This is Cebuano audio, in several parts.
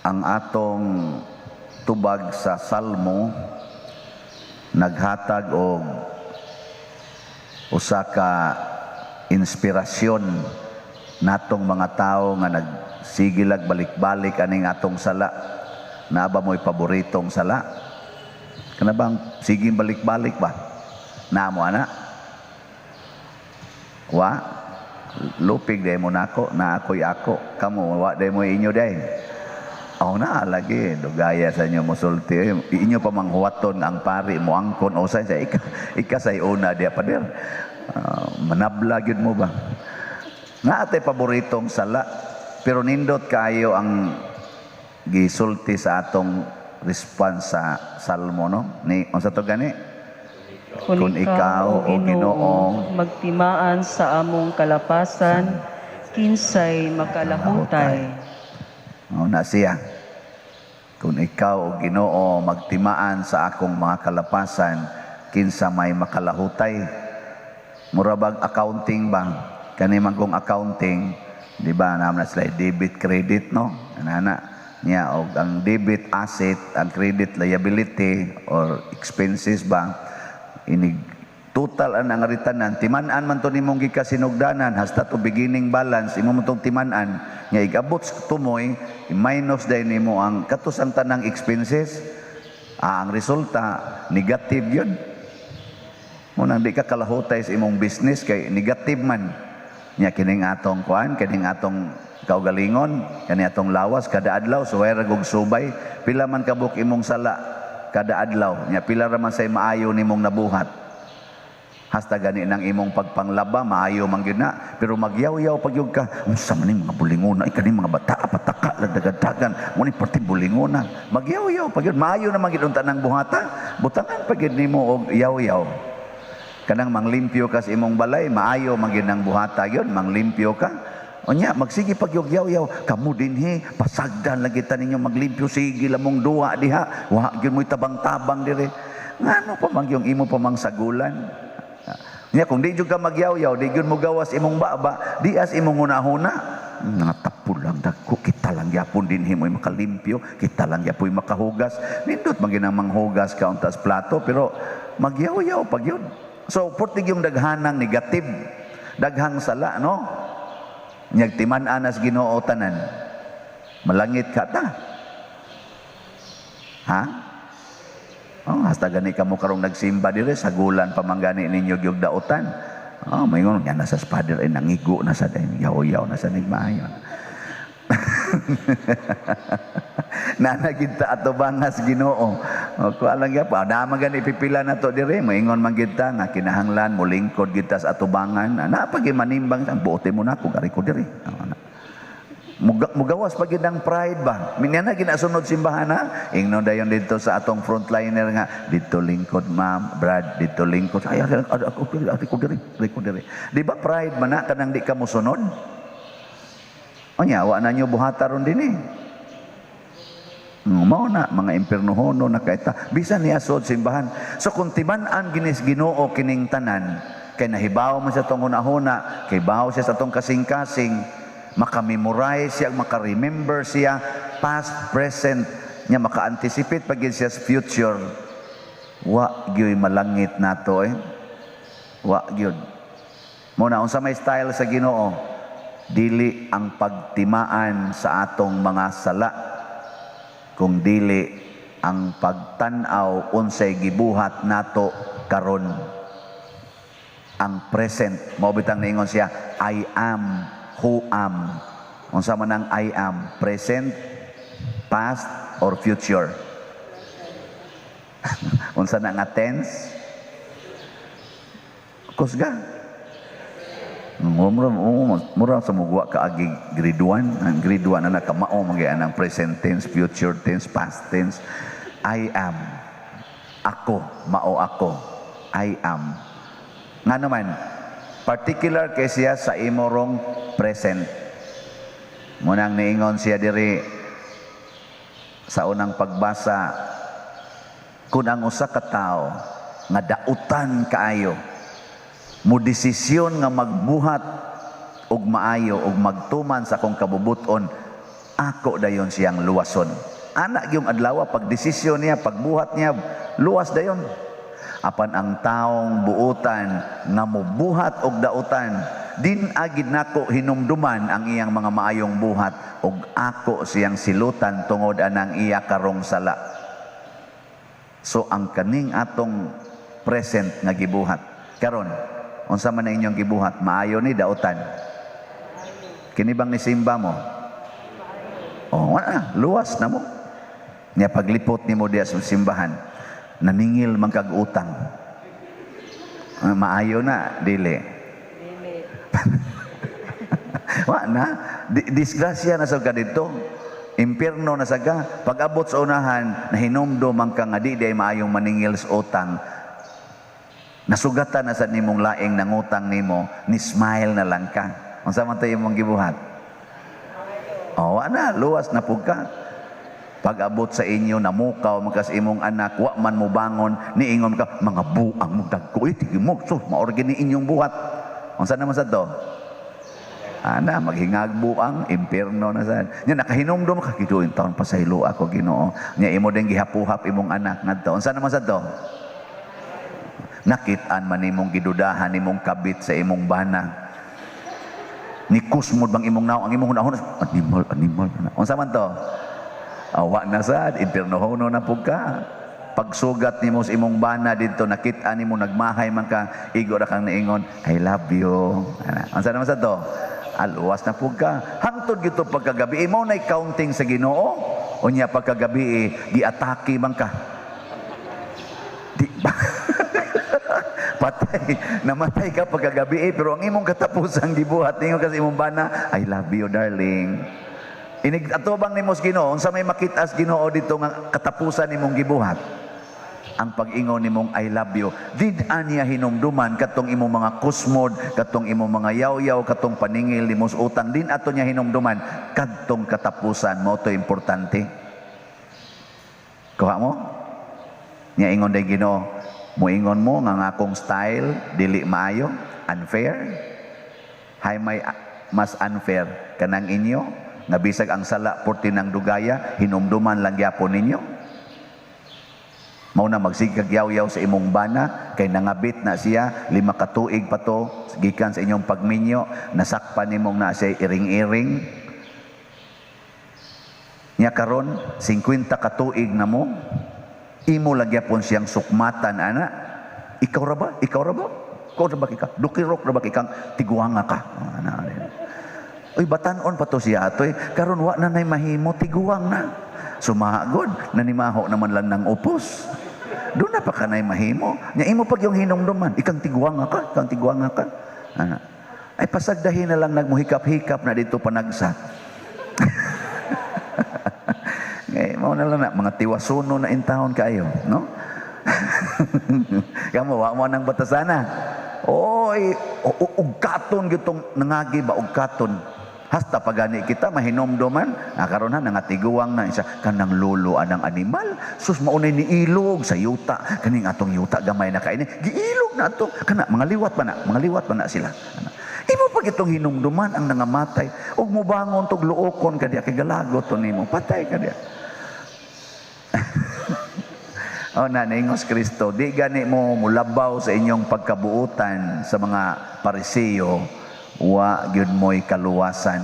Ang atong tubag sa Salmo naghatag og usa ka inspirasyon natong mga tawo nga nagsigilag balik-balik aning atong sala. Naa ba mo'y paboritong sala? Kana bang sige balik-balik ba? Naa mo ana? Wa? Lupig diay mo nako, na ako'y ako. Kamo, wa diay mo inyo diay. Oh, na lagi dugaya sa inyo mosulti. Inyo pa manghuwaton ang pari mo angkon o sa ika, ika say una diya pader. Manabla gyud mo ba? Naa tay paboritong sala, pero nindot kaayo ang gisulti sa atong response sa Salmo, no? Ni unsa to gani? Kung ikaw, o Ginoo, magtimaan sa among kalapasan, kinsay makalahutay? Oh, na siya. Kung ikaw, o Ginoo, magtimaan sa akong mga kalapasan, kinsa may makalahutay? Mura bag accounting ba? Kani man kung accounting, di ba, naman na sila debit, credit, no? Anana niya og ang debit asset, ang credit liability or expenses ba? Inig total ang ritanan, timan-an man to nimong gikasinugdanan hasta to beginning balance, imo mo tong timan-an nga igabot sa tumoy, minus day nimo ang katos ang tanang expenses. Ah, ang resulta negative yun. Mo nang di ka kalahutay sa imong business kay negative man nya. Kining atong kuan, kining atong kaugalingon, kani atong lawas, kada adlaw suway ra gug subay. Pila man kabuk imong sala kada adlaw nya? Pila ra man say maayo nimong nabuhat? Hasta gani ng imong pagpanglaba, maayo man gyud na, pero magyaw-yaw pag yun ka, unsa man ning mga bulingona ay, kani mga bata pataka lang dagadagan mo ni perti bulingona. Magyaw-yaw pag yun, maayo na man gyud unta ng buhata, butangan pag yun nimo og yaw-yaw. Kanang manglimpyo ka sa imong balay, maayo man gyud ang buhata yun, manglimpyo ka. Unya, magsige pag yaw-yaw, kamo dinhi, pasagdan lagi ta ninyo maglimpyo, sige lamong duwa diha, wa gyud mo'y tabang-tabang dire. Ngano pa man yung imo pa mang sagulan? Nya kung di jud ka magyaw-yaw, di jud mo gawas imong baba, di as imong hunahuna. Nga tapol lang dagko, kita lang gyapon dinhi mo'y makalimpyo, kita lang gyapoy makahugas. Nindot man ginang manghugas ka untas plato, pero magyaw-yaw pag yun. So, portig yung daghanang negative, daghang sala, no? Nyag timan-anas Ginoo tanan. Malangit ka ta. Ha? Oh, hasta gani kamo karong nagsimba dire, sagulan pa man gani ninyo gyud dautan. Oh, maingon nga nasa father ay nangigo na sa dayon, yaw-yaw na sa nigmaayon. Nana gid ta atubangas Ginoo. O kuha lang gyapon. Na man gani pipila na to dire, moingon man gid ta nga kinahanglan mo lingkod gid ta sa atubangan. Na pag manimbang ang buote mo na ko gari ko dire. Oh, na. Mugawas pa gid ang pride ba? Minya na ginasunod simbahan ha. Ingnon dayon dito sa atong frontliner nga dito lingkod ma'am, Brad, dito lingkod. Ay, ay, ay, ako ako diri, ako diri. Di ba pride man na kanang di ka mosunod? Onya, wa na nyo buhata ron din eh. Mao na mga impernohono na kaita bisan niya sod simbahan. So kung timan-an ginis Ginoo kining tanan, kay nahibaw man sa tong hunahuna, kay baw siya sa tong kasing-kasing, maka-memorize siya, maka-remember siya past, present nya, maka-anticipate pag siya sa future, wa gyud malangit nato eh. Wa gyud mo na. Unsa may style sa Ginoo? Dili ang pagtimaan sa atong mga sala, kung dili ang pagtan-aw unsay gibuhat nato karon, ang present. Mao bitang niingon siya, "I am who am." Unsa man ang "I am"? Present, past or future? Unsa na nga tense? Kusga. Mura, mura sa mugwa ka agi grade 1, ang grade 1 na nakamao man gyud ang present tense, future tense, past tense. "I am." Ako, mao ako. "I am." Nga naman, particular kay siya sa imorong present. Munang niingon siya diri sa unang pagbasa, kung ang usa ka tawo nga dautan kaayo mo desisyon nga magbuhat og maayo og magtuman sa akong kabubuton. Ako dayon siyang luwason. Ana gyung adlaw, pag desisyon niya, pagbuhat niya, luwas dayon. Apan ang taong buutan nga mubuhat og dautan, din agid nako hinumduman ang iyang mga maayong buhat ug ako siyang silutan tungod anang iya karong sala. So ang kaning atong present nga gibuhat karon, unsa man ang inyong gibuhat, maayo ni, dautan? Kini bang nisimba mo? Oh, wala, luwas na mo. Nya paglipot nimo diya sa simbahan, naningil man kag utang. Ah, maayo na, dili? Dili. Wa na, disgrasya na sa ka dito. Impierno na sa ka. Pag-abot sa unahan, nahinumdum man ka nga di diay maayong maningil sa utang. Nasugatan na sa nimong laing nangutang nimo, ni smile na lang ka. Unsa man to imong gibuhat? Oh, wa na, luwas na pud ka. Pag-abot sa inyo, namukaw man ka sa imong anak, wa man mo bangon, niingon ka, "Mga buang mo dagko, eh, tige mo, so, maorgin ni inyong buhat." Unsa naman sa to? Ana, maghingag buang, impierno na sad. Nya nakahinumdum ka, "Giduin taon pasaylo ako, Ginoo." Nya imo din gihapuhap imong anak ngadto. Unsa naman sa to? Nakit-an man nimong gidudahan nimong kabit sa imong bana. Nikusmod bang imong naong, ang imong hunahon, animal, animal. Unsa man to? Awa na sad, impiernohono na pud ka. Pagsugat nimo sa imong bana didto, nakit-an nimo nagmahay man ka, igo ra kang niingon, "I love you." Ana, unsa naman sa to? Aluwas na pud ka. Hangtod gito pagkagabi, mao nay counting sa Ginoo. Unya pagkagabi, eh, giatake man ka. Di ba? Patay, namatay ka pagkagabi, eh, pero ang imong katapusang gibuhat ningon ka sa imong bana, "I love you, darling." Inig atubang nimo sa Ginoo, unsa may makita sa Ginoo dito nga katapusan nimong gibuhat? Ang pag-ingon nimong "I love you." Di niya hinumduman katong imong mga kusmod, katong imong mga yaw-yaw, katong paningil nimo sa utang, din ato niya hinumduman kadtong katapusan mo to importante. Kuha mo? Nya ingon day Ginoo, "Moingon mo nga ang akong style dili maayo, unfair. Hay, may mas unfair kanang inyo nga bisag ang sala porti ng dugaya, hinumduman lang gyapon ninyo." Mao na magsigag yaw-yaw sa imong bana kay nangabit na siya, 5 ka tuig pa to gikan sa inyong pagminyo, nasakpan nimong na siya iring-iring. Nya karon 50 ka tuig na mo, imo lang gyapon siyang sukmatan ana. "Ikaw ra ba? Ikaw ra ba? Ikaw ra ba ka? Dukirok ra ba kang tiguanga ka?" Ana. Uy, batanon pa to siya atoy. Karon wa na nay mahimo, tiguang na. Sumagod, nanimaho naman lang ng upos. Doon na pa kanay mahimo. Nya imo pag yung hinumduman, "Ikang tiguanga ka, ikang tiguanga ka." Ana. Ay, pasagdahin na lang nagmuhikap-hikap na dito panagsa. Ngay mao na lang na mga tiwasuno na intahon kayo, no? Kamo wa mo nang batasana. Oy, ugkaton gitong nangagi ba, ugkaton. Hasta pagani kita mahinomduman, na karon ha nangatiguang na isa kanang lolo anang animal. Sus, maunay ni ilog sa yuta. Kaning atong yuta gamay na kaini. Giilog na ato. Kana mga liwat pa na, mga liwat pa na sila. Ana. Imo pag itong hinumduman ang nangamatay ug mobangon tog luokon ka diya kay galagot to nimo. Patay ka diya. Oh, na niingos Kristo, di gani mo mulabaw sa inyong pagkabuutan sa mga Parisiyo, wa gyud mo'y kaluwasan.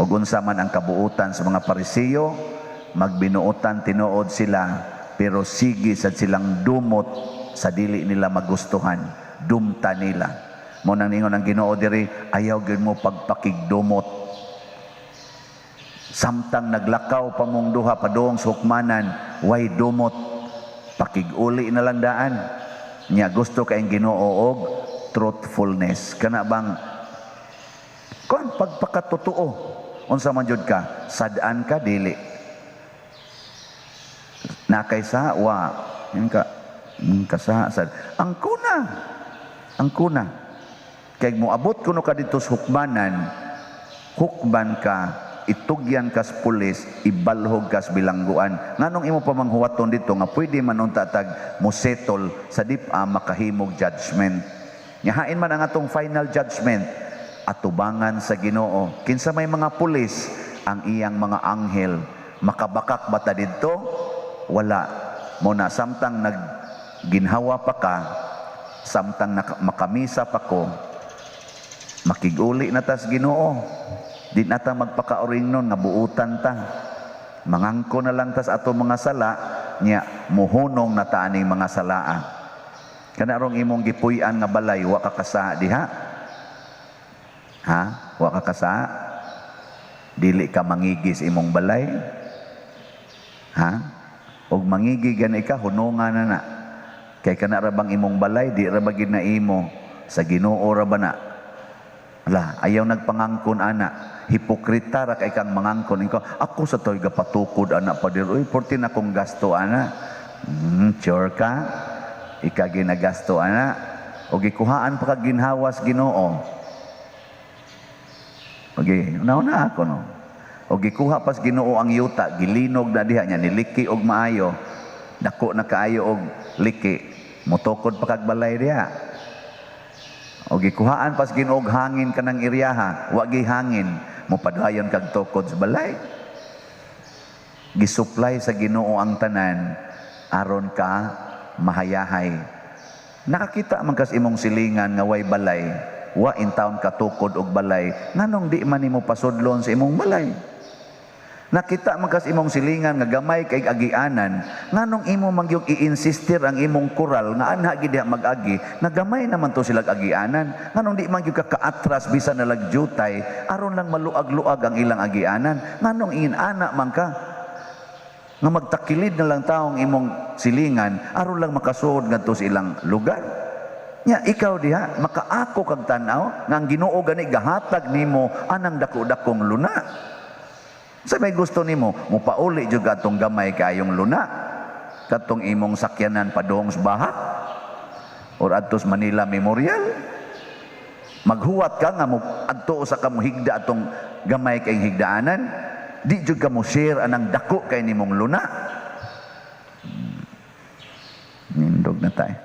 Ug unsa man ang kabuutan sa mga Parisiyo, magbinuotan tinuod sila, pero sige sad silang dumot sa dili nila magustuhan, dumta nila. Mo nang ningon ang Ginoo diri, ayaw gyud mo pagpakigdumot. Samtang naglakaw pa mong duha padung sa hukmanan, way dumot, pakiguli na lang daan. Nya gusto kay Ginoo og truthfulness. Kana bang kon pagpakatotoo, unsa man jud ka, sad-an ka, dili? Nakay sa wa yan ka kasa sad ang kuna, ang kuna kay moabot kuno ka dito sa hukmanan, hukman ka, itugyan kas pulis, ibalhog kas bilangguan. Nganong imo pa manghuwaton dito nga pwede man unta tag mosettle sa dip-a makahimog judgment? Nya hain man ang atong final judgment atubangan sa Ginoo. Kinsa may mga pulis Ang iyang mga anghel. Makabakak ba ta didto? Wala. Mao na samtang nagginhawa pa ka, samtang makamisa pa ko, makiguli na tas Ginoo. Di na ta magpakauring nun nga buutan ta. Mangangko na lang tas ato mga sala, nya muhunong na ta aning mga salaa. Kana rong imong gipuy-an nga balay, wa ka kasaha diha? Ha? Wa ka kasaha? Dili ka mangigis imong balay? Ha? Og mangigi gani ka, hunungan na na. Kay kana ra bang imong balay, di ra ba gid na imo? Sa Ginoo ra ba na? Ala, ayaw nagpangangkon ana. Hipokrita ra kay kang mangangkon. Ikaw, ako sa to'y gapatukod ana, pader. Uy, porti na kong gasto ana. Sure ka? Ika ginagasto ana. O gikuhaan pa kag ginhawas Ginoo. Okay, una ako no. O gikuha pas Ginoo ang yuta, gilinog na diha niya, niliki og maayo. Dako na kaayo og liki. Motukod pa kag balay diha. O gikuhaan pas Ginoo og hangin kanang iryaha, wa gi hangin, mopadayon kag tukod sa balay. Gisupply sa Ginoo ang tanan aron ka mahayahay. Nakakita man kas imong silingan nga way balay, wa in town katukod og balay, nganong di man nimo pasudlon sa imong balay? Nakita man kas imong silingan nga gamay kay agianan, nganong imo man gyud i-insistir ang imong kural nga anha gid diha mag-agi, nga gamay naman to sila agianan, nganong di man gyud ka kaatras bisan na jutay aron lang maluag-luag ang ilang agianan? Nganong ingin-ana man ka nga magtakilid na lang taong imong silingan aron lang makasuod ngadto sa ilang lugar? Nya ikaw diha makaako kag tan-aw nga ang Ginoo gani gahatag nimo anang dako-dakong luna. Sa may gusto nimo, mupauli jud atong gamay kayong luna, katong imong sakyanan padung sa baha or adto sa Manila Memorial. Maghuwat ka nga mo adto sa ka higda atong gamay kayong higdaanan, di jud ka mo share anang dako kay nimong luna. Nindog na tayo.